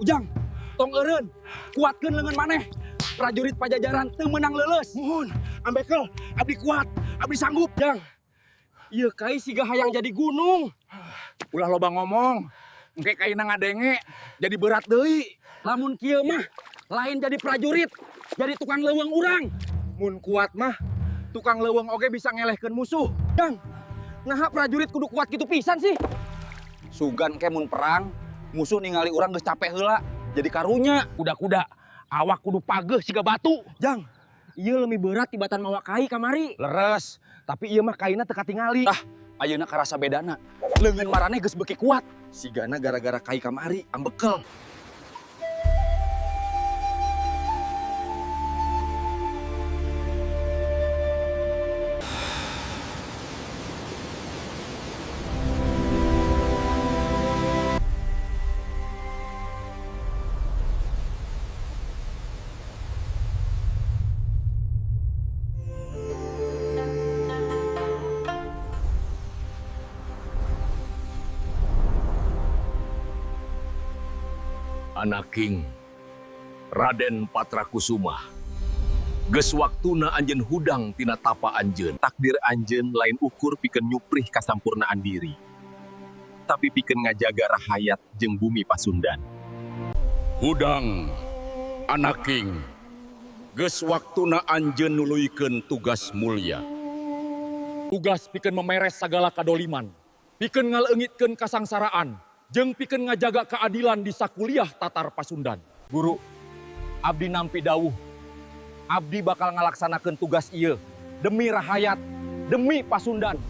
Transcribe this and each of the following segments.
Ujang, tong eureun, kuatkeun leungeun maneh. Prajurit Pajajaran teu meunang leuleus. Muhun, Ambekel, abdi kuat, abdi sanggup. Jang, ieu kai siga hayang jadi gunung. Ulah loba ngomong, engke kaina ngadenge jadi berat deui. Lamun kieu mah lain jadi prajurit, jadi tukang leuweung urang. Mun kuat mah tukang leuweung oge bisa ngelehkeun musuh. Jang, naha prajurit kudu kuat gitu pisan sih? Sugan ke mun perang, musuh ningali urang geus capek heula, jadi karunya. Kuda-kuda, awak kudu pageuh siga batu. Jang, ieu leuwih berat tibatan mawa kai kamari. Leres, tapi ieu mah kaina teu katingali. Tah, ayeuna karasa bedana. Leungeun maraneh geus beuki kuat. Sigana gara-gara kai kamari, ambekel. Anaking Raden Patrakusuma, geus waktuna anjeun hudang tina tapa anjeun. Takdir anjeun lain ukur pikeun nyuprih kasampurnaan diri, tapi pikeun ngajaga rahayat jeung bumi Pasundan. Hudang, Anaking, geus waktuna anjeun nuluykeun tugas mulia. Tugas pikeun memeres sagala kadoliman, pikeun ngaleungitkeun kasangsaraan, jeung pikeun ngajaga keadilan di sakuliah Tatar Pasundan. Guru, abdi nampi dawuh. Abdi bakal ngalaksanakeun tugas ieu demi rahayat, demi Pasundan.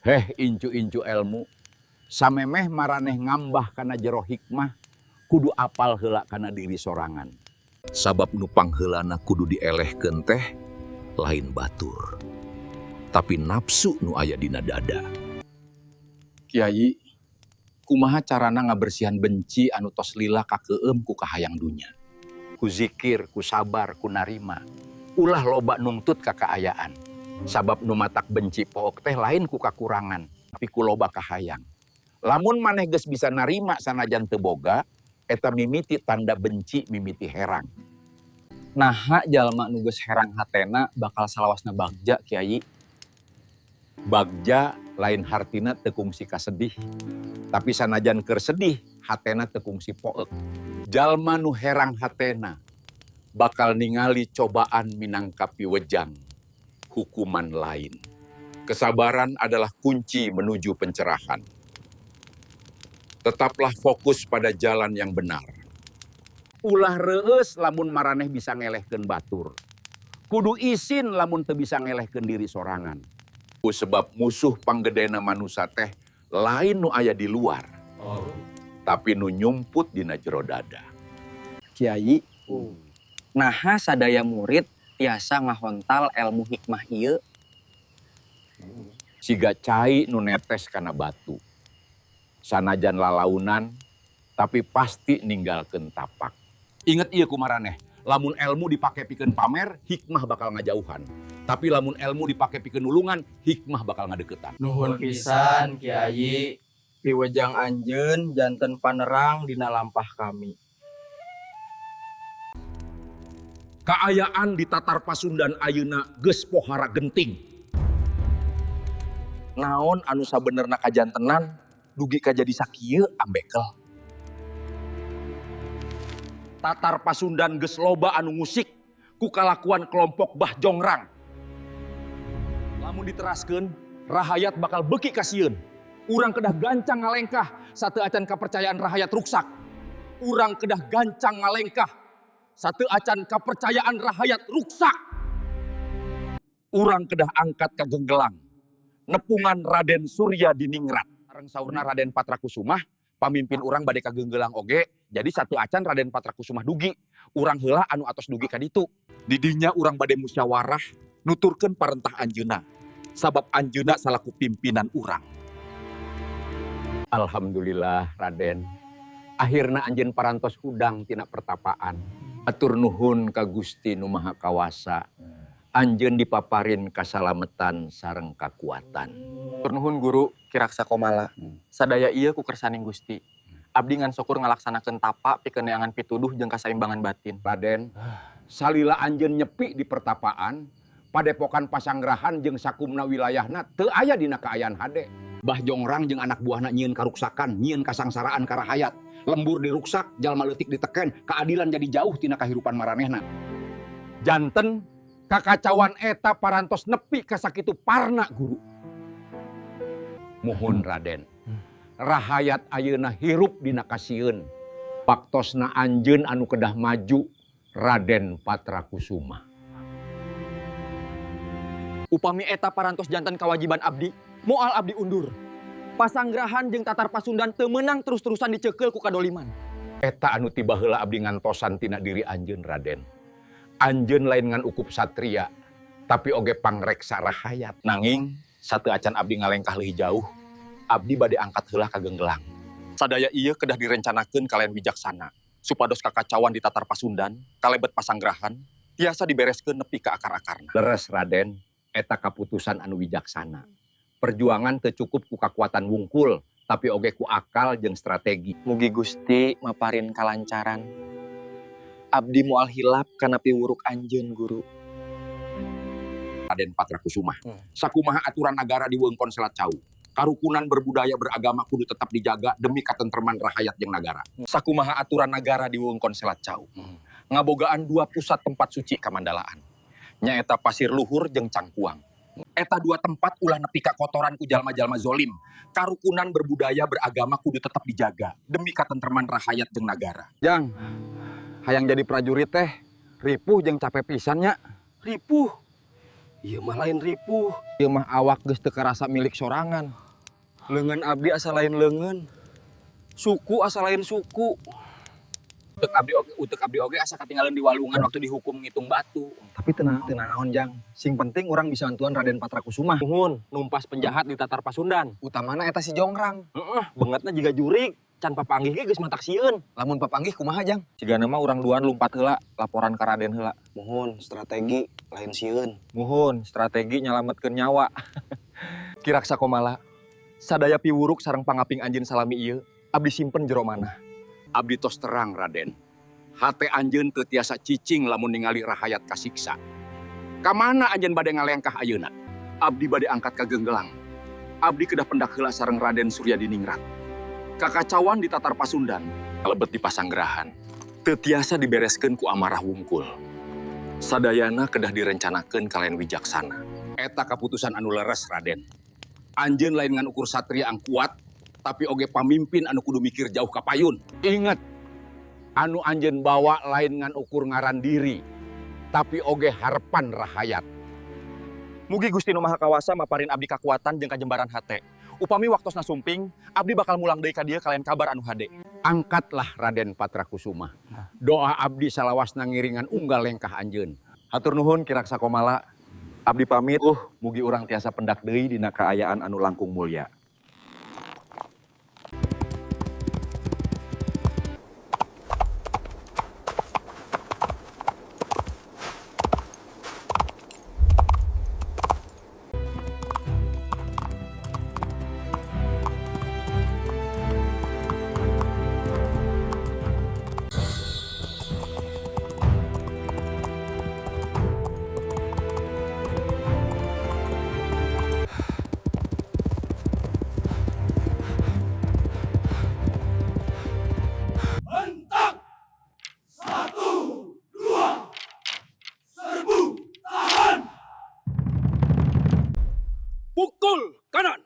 Heh, incu-incu elmu, samemeh maraneh ngambah kana jero hikmah, kudu apal heula kana diri sorangan. Sabab nu pangheulana kudu dielehkeun teh lain batur, tapi nafsu nu aya dina dada. Kiai, kumaha carana ngabersihan benci anu tos lila kakeueum ku kahayang dunya? Ku zikir, ku sabar, ku narima. Ulah loba nungtut ka kaayaan. Sabab nu matak benci pook teh lain ku kakurangan, tapi ku loba kahayang. Lamun maneh geus bisa narima sanajan teu boga, eta mimiti tanda benci mimiti herang. Naha jalma nu geus herang hatena bakal salawasna bagja, Kiai? Bagja lain hartina teu kungsi kasedih, tapi sanajan keur sedih hatena teu kungsi poek. Jalma nu herang hatena bakal ningali cobaan minangka piwejang, hukuman lain. Kesabaran adalah kunci menuju pencerahan. Tetaplah fokus pada jalan yang benar. Ulah reueus lamun maraneh bisa ngelehkeun batur. Kudu isin lamun teu bisa ngelehkeun diri sorangan. Sebab musuh panggedena manusa teh lain nu aya di luar, tapi nu nyumput dina jero dada. Kiai, naha sadaya murid tiasa ngahontal elmu hikmah ieu? Siga cai nu netes kana batu. Sanajan lalaunan, tapi pasti ninggalkeun tapak. Ingat ieu kumaraneh, lamun elmu dipake pikeun pamer, hikmah bakal ngajauhan. Tapi lamun elmu dipake pikeun nulungan, hikmah bakal ngadeukeutan. Nuhun pisan, Kiai. Piwejang anjeun janten panerang dina lampah kami. Kaayaan di Tatar Pasundan ayeuna geus pohara genting. Naon anu sabenerna kajantenan dugi ka jadi sakieu, Ambekel? Tatar Pasundan geus loba anu ngusik ku kalakuan kelompok Bah Jongrang. Lamun diteraskeun, rahayat bakal beuki kasieun. Urang kedah gancang ngalengkah sateuacan kapercayaan rahayat ruksak. Urang kedah gancang ngalengkah sateuacan kapercayaan rahayat ruksak. Urang kedah angkat kagenggelang nepungan Raden Surya Diningrat. Sareng saurna Raden Patrakusumah, pamimpin urang bade kagenggelang oge, jadi sateuacan Raden Patrakusumah dugi. Urang heula anu atos dugi ka ditu. Didinya urang bade musyawarah nuturkeun parentah anjeunna. Sabab anjeunna salaku pimpinan urang. Alhamdulillah, Raden. Akhirna anjeun parantos hudang tina pertapaan. Atur nuhun ka Gusti Nu Maha Kawasa. Anjeun dipaparin kasalametan sareng kakuatan. Nuhun Guru, Ki Raksa Komala. Sadaya ieu ku kersaning Gusti. Abdi ngan syukur ngalaksanakeun tapa pikeun neangan pituduh jeung kasaimbangan batin. Raden, salila anjeun nyepi di pertapaan, padepokan Pasanggrahan jeung sakumna wilayahna teu aya dina kaayaan hade. Bah Jongrang jeung anak buahna nyieun karuksakan, nyieun kasangsaraan ka rahayat. Lembur diruksak, jalma leutik diteken, keadilan jadi jauh tina kahirupan maranehna. Janten kakacauan eta parantos nepi ka sakitu parna, Guru. Muhun Raden, rahayat ayeuna hirup dina kasieun. Waktosna anjeun anu kedah maju, Raden Patrakusuma. Upami eta parantos janten kawajiban abdi, moal abdi undur. Pasanggrahan jeung Tatar Pasundan teu meunang terus-terusan dicekel ku kadoliman. Eta anu ti baheula abdi ngantosan tina diri anjeun, Raden. Anjeun lain ngan ukup satria, tapi oge pangreksa rahayat. Nanging sateuacan abdi ngalengkah leuwih jauh, abdi bade angkat heula ka Genggelang. Sadaya ieu kedah direncanakeun kalayan wijaksana, supados kakacauan di Tatar Pasundan, kalebet Pasanggrahan, tiasa dibereskeun nepi ka akar-akarna. Leres Raden, eta kaputusan anu wijaksana. Perjuangan teu cukup ku kakuatan wungkul, tapi oge ku akal jeung strategi. Mugi Gusti maparin kalancaran. Abdi moal hilap kana piwuruk anjeun, Guru. Raden Patrakusuma. Sakumaha aturan nagara di wewengkon Selat Cau. Karukunan berbudaya beragama kudu tetap dijaga demi katentreman rahayat jeung nagara. Sakumaha aturan nagara di wewengkon Selat Cau. Ngabogaan dua pusat tempat suci kamandalaan. Nyaeta Pasir Luhur jeung Cangkuang. Eta dua tempat ulah nepi ka kotoran ku jalma-jalma zolim. Karukunan berbudaya beragama kudu tetap dijaga demi katentreman rahayat jeung nagara. Jang, hayang jadi prajurit teh, ripuh jeung capek pisan nya. Ripuh. Ieu mah lain ripuh. Ieu mah awak geus teu karasa milik sorangan. Leungeun abdi asa lain leungeun. Suku asa lain suku. Utek abdi oge asa katinggalan di walungan waktu dihukum ngitung batu. Tapi tenang, tenang naon, Jang. Sing penting orang bisa bantuan Raden Patrakusuma. Nuhun, numpas penjahat di Tatar Pasundan. Utamana eta si Jongrang. Heeh, beungeutna jiga jurik. Can papanggih ge geus matak sieun. Lamun papanggih kumaha, Jang? Sigana mah urang duaan lumpat heula, laporan ka Raden heula. Muhun strategi lain sieun. Muhun, strategi nyalametkeun nyawa. Ki Raksa Komala, sadaya piwuruk sareng pangaping anjeun salami ieu, abdi simpen jero manah. Abdi tos terang, Raden. Hate anjeun teu tiasa cicing lamun ningali rahayat kasiksa. Kamana anjeun bade ngalengkah ayeuna? Abdi bade angkat ka Genggelang. Abdi kedah pendak heula sareng Raden Suryadiningrat. Kakacauan di Tatar Pasundan, kalebet di Pasanggrahan, teu tiasa dibereskeun ku amarah wungkul. Sadayana kedah direncanakeun kalayan wijaksana. Eta kaputusan anu leres, Raden. Anjeun lain ngan ukur satria ang kuat, tapi oge pamimpin anu kudu mikir jauh ka payun. Ingat, anu anjeun bawa lain ngan ukur ngaran diri, tapi oge harapan rahayat. Mugi Gusti Nu Maha Kawasa maparin abdi kakuatan jeung kajembaran hate. Upami waktosna sumping, abdi bakal mulang deui ka dieu kalayan kabar anu hade. Angkatlah Raden Patrakusuma. Doa abdi salawasna ngiringan unggal lengkah anjeun. Hatur nuhun Ki Raksa Komala. Abdi pamit. Mugi urang tiasa pendak deui dina kaayaan anu langkung mulya. Pukul kanan.